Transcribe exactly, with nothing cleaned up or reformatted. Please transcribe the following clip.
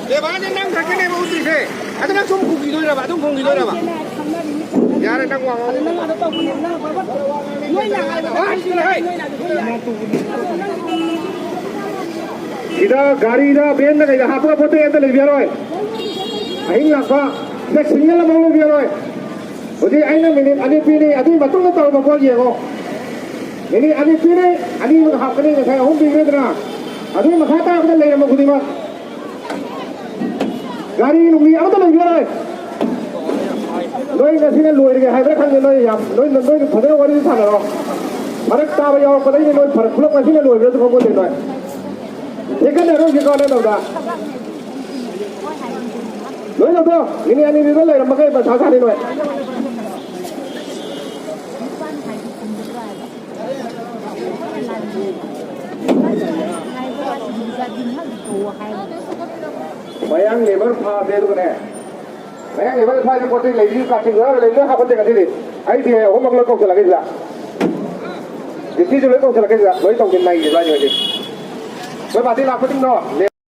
ꯕꯦꯕꯥꯅꯦ, ꯅꯪ ꯈꯛꯇꯅꯦꯕ ꯎꯠꯇ꯭ꯔꯤꯁꯦ꯫ ꯑꯗꯨ ꯅꯪ ꯁꯨꯝ ꯈꯨꯝꯈꯤꯗꯣꯏꯔꯕ? ꯑꯗꯨꯝ ꯈꯨꯝꯈꯤꯗꯣꯏꯔꯕ? ꯌꯥꯔꯦ, ꯅꯪ ꯋꯥ ꯉꯥꯡꯉꯨ꯫ ꯁꯤꯗ ꯒꯥꯔꯤꯗ, ꯚꯦꯟꯗ ꯀꯩꯗ ꯍꯥꯞꯄꯒ ꯄꯣꯠ ꯆꯩ ꯑꯝꯇ ꯂꯩꯕꯤꯔꯣꯏ꯫ ꯑꯍꯤꯡ ꯂꯥꯛꯄ ꯁꯤꯗ ꯁꯤꯡꯅ ꯂꯧꯕ ꯂꯩꯕꯤꯔꯣꯏ꯫ ꯍꯧꯖꯤꯛ ꯑꯩꯅ ꯃꯤꯅꯤꯠ ꯑꯅꯤ ꯄꯤꯔꯤ, ꯑꯗꯨꯒꯤ ꯃꯇꯨꯡꯗ ꯇꯧꯔꯕ ꯄꯣꯠ ꯌꯦꯡꯉꯣ꯫ ꯃꯤꯅꯤꯠ ꯑꯅꯤ ꯄꯤꯔꯤ, ꯑꯅꯤꯃꯛ ꯍꯥꯞꯀꯅꯤ, ꯉꯁꯥꯏ ꯑꯍꯨꯝ ꯄꯤꯈ꯭ꯔꯦꯗꯅ꯫ ꯑꯗꯨꯒꯤ ꯃꯈꯥ ꯇꯥꯕꯗ ꯂꯩꯔꯝꯕ ꯈꯨꯗꯤꯡꯃꯛ꯫ ꯒꯥꯔꯤ ꯅꯨꯡꯂꯤ ꯑꯃꯠꯇ ꯂꯩꯕꯤꯔꯣꯏ꯫ ꯅꯣꯏ ꯉꯁꯤꯅ ꯂꯣꯏꯔꯒꯦ ꯍꯥꯏꯕ꯭ꯔꯥ ꯈꯪꯗꯦ, ꯅꯣꯏ ꯌꯥꯝ, ꯅꯣꯏ, ꯅꯣꯏ ꯐꯖꯅ ꯋꯥꯔꯤ ꯁꯥꯟꯅꯔꯣ꯫ ꯐꯔꯛ ꯇꯥꯕ ꯌꯥꯎꯔꯛꯄꯗꯩꯗꯤ ꯅꯣꯏ ꯐꯔꯛ ꯄꯨꯂꯞ ꯉꯁꯤꯅ ꯂꯣꯏꯕ꯭ꯔꯥꯁꯨ ꯈꯪꯄꯣꯠꯇꯦ ꯅꯣꯏ꯫ ꯊꯦꯡꯒꯠꯅꯔꯣꯏꯁꯦ ꯀꯣꯟꯅ ꯇꯧꯗ꯫ ꯂꯣꯏ ꯂꯧꯊꯣꯛ꯫ ꯃꯤꯅꯤꯠ ꯑꯅꯤꯗꯨꯗ ꯂꯩꯔꯝꯃꯒ ꯃꯊꯥ ꯁꯥꯅꯤ ꯅꯣꯏ꯫ ꯃꯌꯥꯡ ꯂꯦꯕꯔ ꯐꯥꯗꯦ ꯑꯗꯨꯒꯅꯦ꯫ ꯃꯌꯥꯡ ꯂꯦꯕꯔ ꯐꯥꯗꯦ ꯄꯣꯠꯇꯤ ꯂꯩꯔꯤ ꯀꯥꯆꯤꯟ ꯈꯔ ꯂꯩ ꯂꯣꯏ ꯍꯥꯞꯄꯠꯇꯦ ꯉꯁꯤꯗꯤ꯫ ꯑꯩꯗꯤ ꯑꯍꯨꯝꯃꯛ ꯂꯣꯏ ꯀꯧꯁꯤꯜꯂꯛꯀꯦ ꯁꯤꯗ꯫ ꯗꯤꯁꯤꯁꯨ ꯂꯣꯏ ꯀꯧꯁꯤꯜꯂꯛꯀꯦ ꯁꯤꯗ꯫ ꯂꯣꯏ ꯇꯧꯗꯦ ꯅꯩꯒꯦ ꯏꯕꯥꯅꯤ ꯍꯧꯖꯤꯛ꯫ ꯃꯣꯏ ꯄꯥꯔꯇꯤ ꯂꯥꯛꯄꯁꯤꯡꯗꯣ꯫